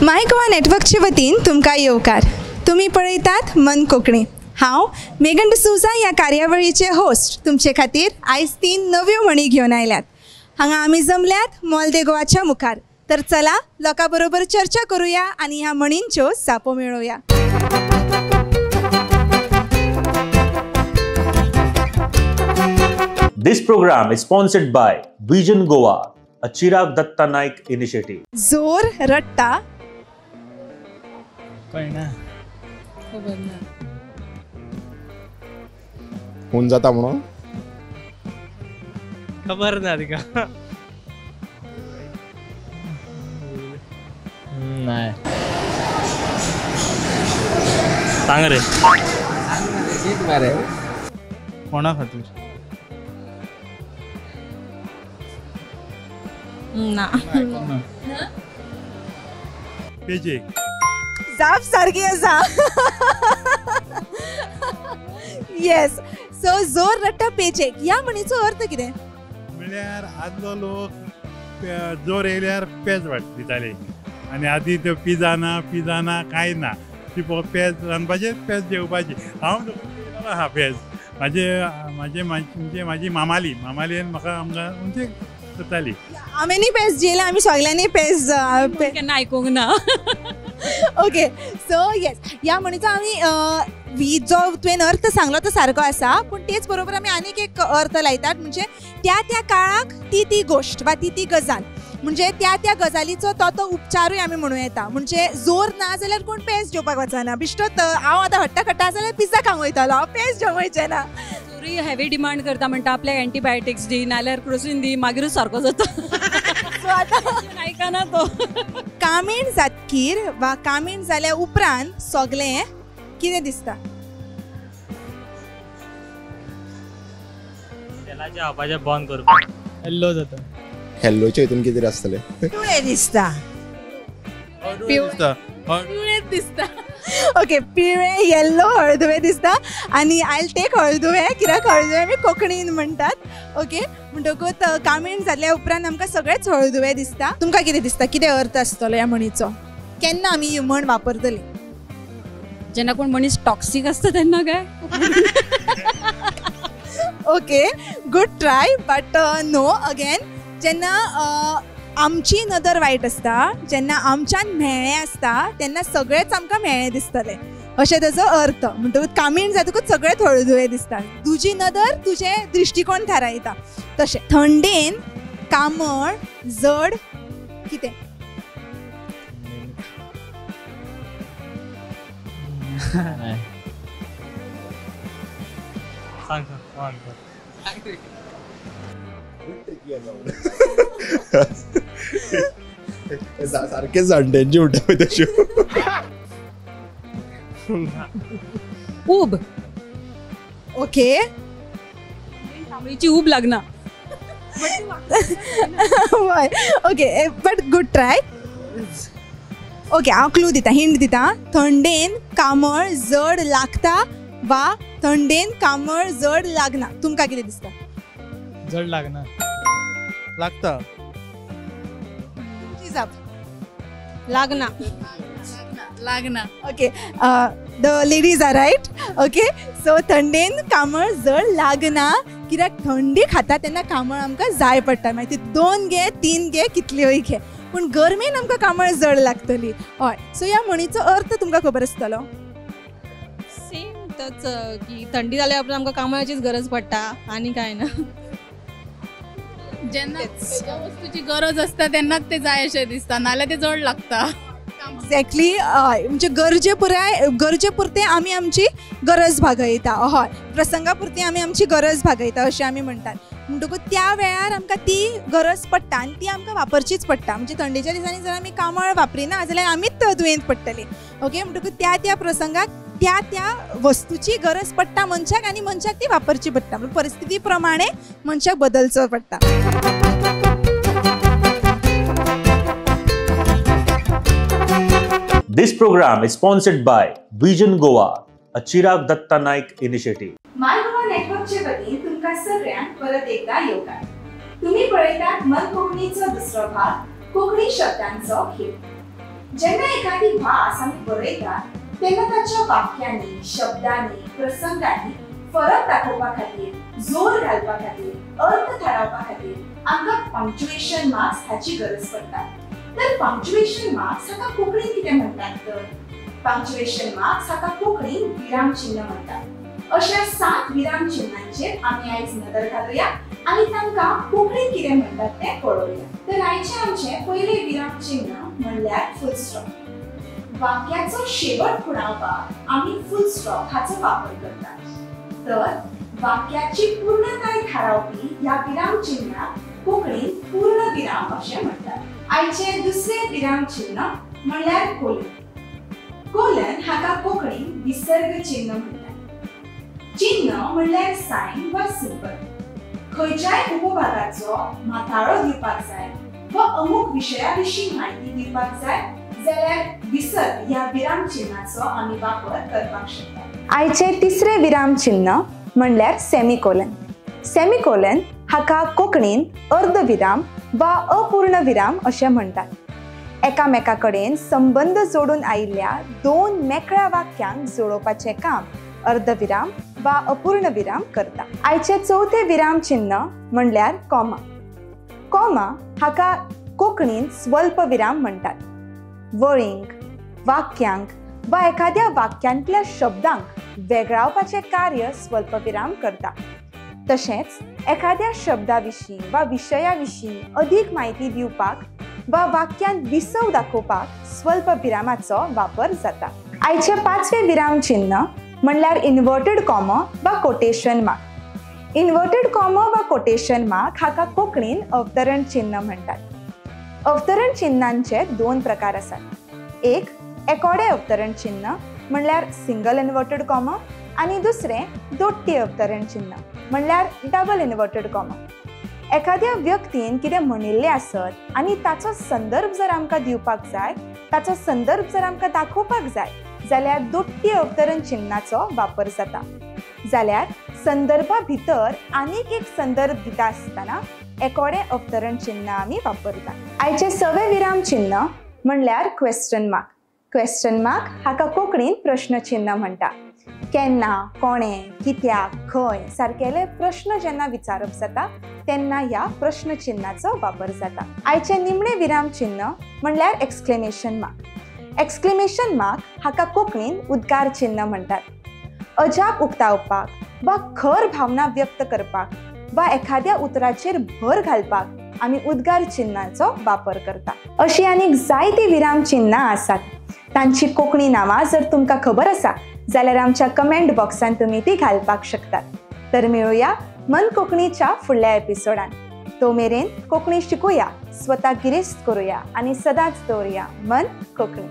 माय गोवा नेटवर्कचे वतीन तुमकां येवकार. तुमी पळयतात मन कोंकणी. हांव मेगन डिसोजा ह्या कार्यावळीचे होस्ट तुमचे खातीर आयज 3 नव्यो म्हणी घेवन आयल्यात. हांगा आमी जमल्यात मॉल दे गोवाच्या मुखार. तर चला लोकां बरोबर चर्चा करूया आनी ह्या म्हणींच्यो जापो मेळोवया. This program is sponsored by Vision Goa, a Chirag Datta Naik initiative. जोर रट्टा कळना खबर ना होऊन जाता म्हणून खबर ना तिका नाही सांग रे कोणा खातीर ना पेजे जाप सारकी आसा. येस, सो जोर रट्टा पेजेक ह्या म्हणीचो अर्थ कितें म्हळ्यार आदलो लोक जोर येयल्यार पेज दिताले आनी आदी त्यो पिझा ना पिझा ना कांय ना ती पेज रांदपाचें पेज जेवपाची. हांव आहा पेज म्हाजे म्हाजे म्हणजे म्हाजी मामाली मामालीन म्हाका आमकां म्हणजे करताली. आमी पेज जेला आमी सगळ्यांनी पेज केन्ना आयकूंक ना. ओके, सो येस, ह्या म्हणीचो आमी जो तुवें अर्थ सांगलो तो सारको आसा, पूण तेच बरोबर आमी आनीक एक अर्थ लायतात म्हणजे त्या त्या काळाक ती ती गोश्ट वा ती ती गजाल, म्हणजे त्या त्या गजालीचो तो तो उपचारूय आमी म्हणूं येता. म्हणजे जोर ना जाल्यार कोण पेज जेवपाक वचना, बिश्टोत हांव आतां हट्टा खट्टा जाल्यार पिझ्झा खावंक वयतलो, हांव पेज जेवंक वयचें ना. जोरूय हेवी डिमांड करता म्हणटा आपल्याक एंटीबायोटिक्स दी नाल्यार क्रोसीन दी मागीरूच सारको जाता. सो आतां आयकना तो. कामीण जातकीर वा कामीण जाल्या उपरांत सगळें कितें दिसता? तेलाचें खावपाचें बंद करपाक येल्लो जाता. येल्लोच्या हितून कितें आसतलें? पिवळें दिसता. पिवळें दिसता. ओके, पिवळें येल्लो हळदुवें दिसता आनी I take हळदुवें कित्याक हळदुवें आमी कोंकणीन म्हणटात. ओके, म्हणटकूच कामीण जाल्या उपरांत आमकां सगळेंच हळदुवें दिसता. तुमकां कितें दिसता, कितें अर्थ आसतलो ह्या म्हणीचो? केन्ना आमी ही म्हण वापरतली? जेन्ना कोण मनीस टॉक्सीक आसता तेन्ना काय? Okay, good try but no. Again, जेन्ना आमची नदर वायट आसता, जेन्ना आमच्यान म्हेळें आसता तेन्ना सगळेंच आमकां म्हेळें दिसतलें अशें ताजो अर्थ. म्हणटकूच कामीण जातकूच सगळें हळदुवें दिसता. तुजी नदर तुजें दृश्टिकोण थारायता. तशें थंडेन कामळ जड कितें? सांग सारखे जाणट्यांची म्हणटा पळय तश्यो. ऊब. ओके, कांबळीची ऊब लागना. हय, okay, but good try. Okay, हांव क्लू दिता, हिंट दिता. थंडेन कामळ जड लागता वा थंडेन कामळ जड लागना, तुमकां कितें दिसता? जड लागना. लागता. तुमची जाप? लागना. लागना. Okay, the ladies are right. Okay, so थंडेन कामळ जड लागना कित्याक थंडी खाता तेन्ना कामळ आमकां जाय पडटा. मागीर ती 2 घे 3 घे कितल्योय घे, पूण गरमेन आमकां कामळ जड लागतली. हय, सो ह्या म्हणीचो अर्थ तुमकां खबर आसतलो? सेम तच की थंडी जाल्यार उपरांत आमकां कामळाचीच गरज पडटा आनी कांय ना. जेन्ना ज्या वस्तूची गरज आसता तेन्नाच ते जाय अशें दिसता, नाल्यार ते जड लागता. एक्झॅक्टली, हय, म्हणजे गरजे पुराय गरजे पुरते आमी आमची गरज भागयता. हय, प्रसंगा पुरती आमी आमची गरज भागयता अशें आमी म्हणटात. म्हणटकूच त्या वेळार आमकां ती गरज पडटा आनी ती आमकां वापरचीच पडटा. म्हणजे थंडेच्या दिसांनी जर आमी कामळ वापरिना जाल्यार आमीच दुयेंत पडटलीं. ओके, म्हणटकूच त्या त्या प्रसंगाक त्या त्या वस्तूची गरज पडटा मनशाक आनी मनशाक ती वापरची पडटा. म्हणजे परिस्थिती प्रमाणे मनशाक बदलचो पडटा. This program is sponsored by Vision Goa, a Chirag Datta Naik initiative. My Goa नेटवर्कचे वतीन तुमकां सगळ्यांक परत एकदा येवकार. तुम्ही पळयतात मन कोंकणीचो दुसरो भाग, कोंकणी शब्दांचो खेळ. जेन्ना एखादी भास आमी बरयतात तेन्ना ताच्या वाक्यांनी, शब्दांनी, प्रसंगांनी फरक दाखोवपा खातीर, जोर घालपा खातीर, अर्थ थारावपा खातीर आमकां पंक्च्युएशन मार्क्स हाची गरज पडटा। तर पंक्च्युएशन मार्क्स हाका कोंकणीन कितें म्हणटात तर पंक्च्युएशन मार्क्स हाका कोंकणीन विराम चिन्ह म्हणटात। अशा 7 विराम चिन्हांचेर आमी आयज नदर घालुया आनी तांकां कोंकणीन कितें म्हणटात तें पळोवया। तर आयचें आमचें पयलें विराम चिन्ह म्हणल्यार फुल स्टॉप। वाक्याचो शेवट खुणावपाक आमी फुल स्टॉप हाचो वापर करतात। तर वाक्याची पूर्णताय थारावपी ह्या विराम चिन्हाक कोंकणीन पूर्ण विराम अशें म्हणटात। आयचें दुसरें विराम चिन्ह म्हणल्यार कोलन। कोलन हाका कोंकणीन विसर्ग चिन्ह म्हणटात। चिन्ह म्हणल्यार सायन वा सिंबल। खंयच्याय उपभागाचो माथाळो दिवपाक जाय वा अमूक विशया विशीं म्हायती दिवपाक जाय जाल्यार विसर्ग ह्या विराम चिन्हाचो आमी वापर करपाक शकता। आयचें तिसरें विराम चिन्ह म्हणल्यार सेमिकोलन। सेमिकोलन हाका कोंकणीन अर्धविराम वा अपूर्ण विराम अशें म्हणटात। एकामेका कडेन संबंद जोडून आयिल्ल्या 2 मेकळ्या वाक्यांक जोडोवपाचें काम अर्धविराम वा अपूर्ण विराम करता। आयचें चवथें विराम चिन्ह म्हणल्यार कॉमा। कॉमा हाका कोंकणीन स्वल्प विराम म्हणटात। वळींक, वाक्यांक वा एखाद्या वाक्यांतल्या शब्दांक वेगळावपाचें कार्य स्वल्पविराम करता। तशेंच एखाद्या शब्दा विशीं वा विशया विशीं अदीक म्हायती दिवपाक वा वाक्यांत विसव दाखोवपाक स्वल्पविरामाचो वापर जाता। आयचें पांचवें विराम चिन्ह म्हणल्यार इन्वर्टेड कॉमा वा कोटेशन मार्क। इन्वर्टेड कॉमा वा कोटेशन मार्क हाका कोंकणीन अवतरण चिन्ह म्हणटात। अवतरण चिन्हांचे 2 प्रकार आसात। एक एकोडे अवतरण चिन्ह म्हणल्यार सिंगल इन्वर्टेड कॉमा आनी दुसरें दोट्टी अवतरण चिन्ह म्हणल्यार डबल इन्वर्टेड कॉमा। एखाद्या व्यक्तीन कितें म्हणिल्लें आसत आनी ताचो संदर्भ जर आमकां दिवपाक जाय, ताचो संदर्भ जर आमकां दाखोवपाक जाय जाल्यार दोट्टी अवतरण चिन्हाचो वापर जाता। जाल्यार संदर्भा भितर आनीक एक संदर्भ दिता आसतना एकोडे अवतरण चिन्ह आमी वापरतात। आयचें सवें विराम चिन्ह म्हणल्यार क्वेश्चन मार्क। क्वेश्चन मार्क हाका कोंकणीन प्रश्न चिन्ह म्हणटा। केन्ना, कोणें, कित्याक, खंय सारकेले प्रश्न जेन्ना विचारप जाता तेन्ना ह्या प्रश्न चिन्हाचो वापर जाता। आयचें निमणें विराम चिन्ह म्हणल्यार एक्सक्लेमेशन मार्क। एक्सक्लेमेशन मार्क हाका कोंकणीन उद्गार चिन्ह म्हणटात। अजाप उक्तावपाक वा खर भावना व्यक्त करपाक वा एखाद्या उतराचेर भर घालपाक आमी उद्गार चिन्हाचो वापर करता। अशी आनीक जायतीं विराम चिन्हां आसात। तांची कोंकणी नांवां जर तुमकां खबर आसा जाल्यार आमच्या कमेंट बॉक्सान तुमी ती घालपाक शकतात। तर मेळुया मन कोंकणीच्या फुडल्या एपिसोडान। तो मेरेन कोंकणी शिकुया, स्वता गिरेस्त करुया आनी सदांच दवरुया मन कोंकणी।